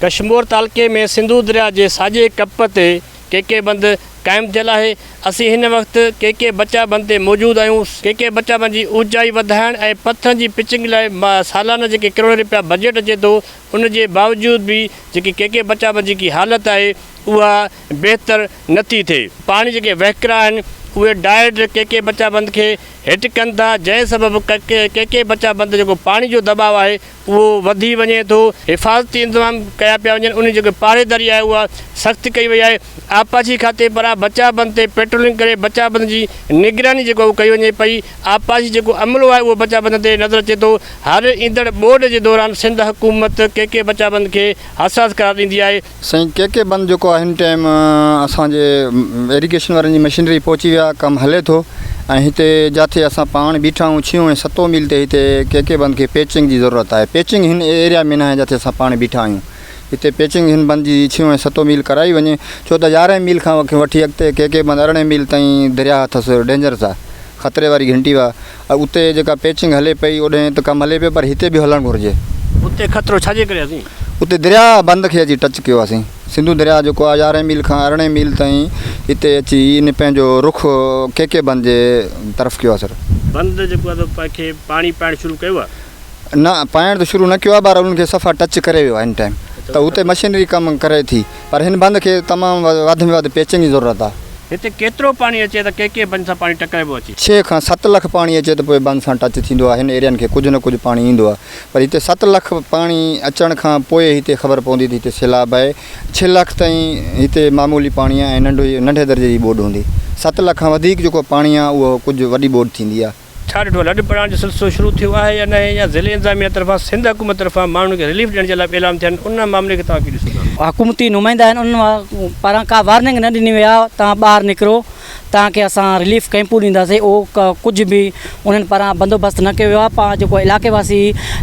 ڪشمور تعلقي ۾ سنڌو درياء جي ساڄي ڪپ تي ڪي ڪي بند قائم ٿيل آهي. اسين هن وقت ڪي ڪي بچا بند تي موجود آهيون. ڪي ڪي بچا بند جي اوچائي وڌائڻ ۽ پٿرن جي پچنگ لاء سالانه جيڪي ڪروڙين رپيا بجيٽ اچي ٿو ان جي باوجود به جيڪي ڪي ڪي بچا بند جيڪي حالت آهي اها بهتر نه ٿي ٿئي. پاڻي جيڪي وهڪرا آهن اهي ڊائريڪٽ ڪي ڪي بچا بند کي هٽ ڪن ٿا جنهن سبب ڪي ڪي بچا بند جيڪو پاڻي جو دٻاء آهي اهو وڌي وڃي ٿو، حفاظتي انتظام ڪيا پيا وڃن، انهي جيڪي پهريداري آهي اها سخت ڪئي وئي آهي، آبپاشي کاتي پاران بچاء بند تي پيٽرولنگ ڪري بچاء بند جي نگراني جيڪو اهو ڪئي وڃي پئي، آبپاشي جيڪو عملو آهي اهو بچاء بند تي نظر اچي ٿو، هر ايندڙ ٻوڏ جي دوران سنڌ حڪومت ڪي ڪي بچاء بند کي حساس قرار ڏيندي آهي. سائين ڪي ڪي بند جيڪو آهي هن ٽائيم اسان جي ايريگيشن وارن جي مشينري پهچي ويا ڪم هلي ٿو ۽ هتي جاٿي اسان پاڻ بيٺا آهيون ڇهون ۽ ستون ميل تي هتي ڪي ڪي بند کي پيچنگ جي ضرورت آهي پيچنگ هن ايريا ۾ ناهي جاٿي اسان پاڻ بيٺا آهيون هتي پيچنگ هن بند جي ڇهون ۽ ستون ميل ڪرائي وڃي ڇو ته يارهين ميل کان وٺي اڳتي ڪي ڪي بند ارڙهين ميل تائين درياهه اٿس ڊينجرس آهي خطري واري گهنٽي وا اتي جيڪا پيچنگ هلي پئي اوڏهين ته ڪم هلي پيو پر هتي به هلڻ گهرجي. اتي خطرو ڇا جي ڪري آ سائين؟ اتي درياء بند کي اچي ٽچ ڪيو آ سائين. سنڌو درياء جيڪو آ يارهين ميل کان ارڙهين ميل تائين هتي اچي ان پنهنجو رخ ڪي ڪي بند جي طرف ڪيو آ سر. بند جيڪو آ سو کي پاڻي پائڻ شروع ڪيو آ؟ نه پائڻ ته شروع نه ڪيو آ پر انهن کي صفا ٽچ ڪري ويو آ هن ٽائيم ته اتي مشينري ڪم ڪري ٿي پر هن بند کي تمام وڌ ۾ وڌ پيچنگ جي ضرورت آ. هتي ڪيترو پاڻي اچي ته ڪي ڪي بند سان پاڻي ٽڪرائبو اچي؟ ڇهه کان ست لک پاڻي اچي ته پوء بند سان ٽچ ٿيندو آ هن ايرين کي ڪجهه نه ڪجهه پاڻي ايندو آ پر هتي ست لک پاڻي اچڻ کان پوء هتي خبر پوندي ته هتي سيلاب آهي ڇهه لک تائين هتي معمولي پاڻي آ ۽ ننڍو ننڍي درجي جي ٻوڏ هوندي ست لک کان وڌيڪ جيڪو پاڻي آ اهو ڪجهه وڏي ٻوڏ ٿيندي آ. ڇا ڏٺو لڏ پلاڻ جو سلسلو شروع ٿيو آهي يا ناهي يا ضلعي انتظاميا طرفان سنڌ حڪومت طرفان ماڻهن کي رليف ڏيڻ جي لاء به اعلان ٿيا آهن ان معاملي کي توهان ڪيئن ڏسو ٿا؟ حڪومتي نمائندا آهن انهن پاران ڪا وارننگ نه ڏني وئي آهي توهان ٻاهر نڪرو توهان کي اسان رليف ڪئمپون ڏينداسين اهو ڪجهه به انهن پاران بندوبست نه ڪيو ويو آهي پاڻ جيڪو علائقي واسي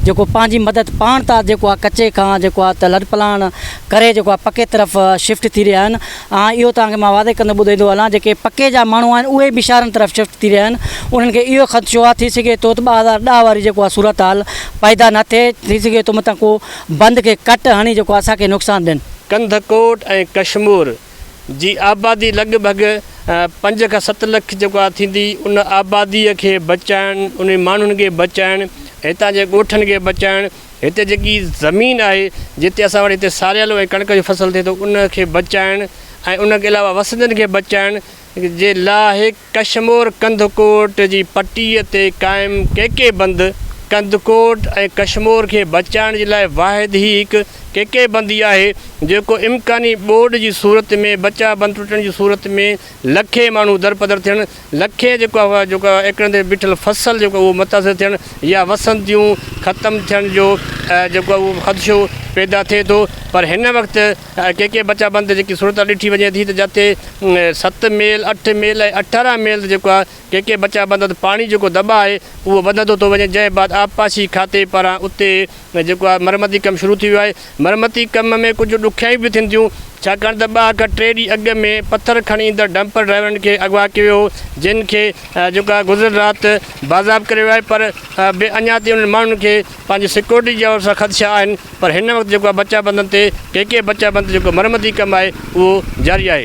جيڪو پنهنجي مدد پاڻ ٿا جيڪو آهي ڪچي کان جيڪو آهي ته لڏپلاڻ ڪري جيڪو آهي پڪي طرف شفٽ ٿي رهيا آهن ها اهو توهان کي مان واضح ڪندي ٻڌائيندو هلان جيڪي پڪي جا ماڻهو آهن اهي به شهرن طرف شفٽ ٿي رهيا آهن انهن کي اهو خدشو آهي ٿي سگهي ٿو ته 2010 واري جيڪو آهي صورتحال پيدا نه ٿئي ٿي سگهي ٿو متان ڪو بند کي ڪٽ هڻي جيڪو آهي اسان کي نقصان ڏين. ڪنڌڪوٽ ۽ ڪشمور جي آبادي لڳ ڀڳ پنج کان ست لک جيڪو آهي ٿيندي ان آبادي کي بچائڻ انهن ماڻهن کي بچائڻ هتان جي ڳوٺن کي بچائڻ هتي جيڪي زمين آهي جتي اسان وٽ هتي ساريالو ۽ ڪڻڪ جو فصل ٿئي ٿو ان کي بچائڻ ۽ ان کي علاوه وسندين کي بچائڻ جي لاء ڪشمور ڪنڌڪوٽ جي پٽي تي قائم ڪي ڪي بند ڪنڌڪوٽ ۽ ڪشمور کي بچائڻ جي لاء واحد هي هڪ ڪي ڪي بند ئي آهي جيڪو امڪاني ٻوڏ جي صورت ۾ بچاء بند ٽٽڻ جي صورت ۾ لکين ماڻهو درپدر ٿيڻ لکين جيڪو آهي جيڪو ايڪڙن تي بيٺل فصل جيڪو اهو متاثر ٿيڻ يا وسنديون ختم ٿيڻ جو جيڪو اهو خدشو پيدا ٿئي ٿو پر هن وقت ڪي ڪي بچا بند جيڪي صورت ڏٺي وڃي ٿي ته جتي ست ميل اٺ ميل ۽ اٺارهن ميل جيڪو آهي ڪي ڪي بچا بند تي پاڻي جيڪو دٻا آهي اهو وڌندو ٿو وڃي جنهن بعد آبپاشي کاتي پاران اتي جيڪو آهي مرمتي ڪم شروع ٿي ويو آهي، مرمتي ڪم ۾ ڪجهه ڏکيائيون به ٿين ٿيون، ڇاڪاڻ ته ٻه کان ٽي ڏينهن اڳ ۾ پٿر کڻي ايندڙ ڊمپر ڊرائيورن کي اغوا ڪيو ويو هو، جن کي جيڪو آهي گذريل رات بازياب ڪريو ويو آهي پر به اڃا تائين انهن ماڻهن کي پنهنجي سيڪيورٽي جي حوالي سان خدشا آهن پر هن وقت جيڪو آهي بچاء بندن تي ڪي ڪي بچاء بند تي جيڪو مرمتي ڪم آهي اهو جاري آهي.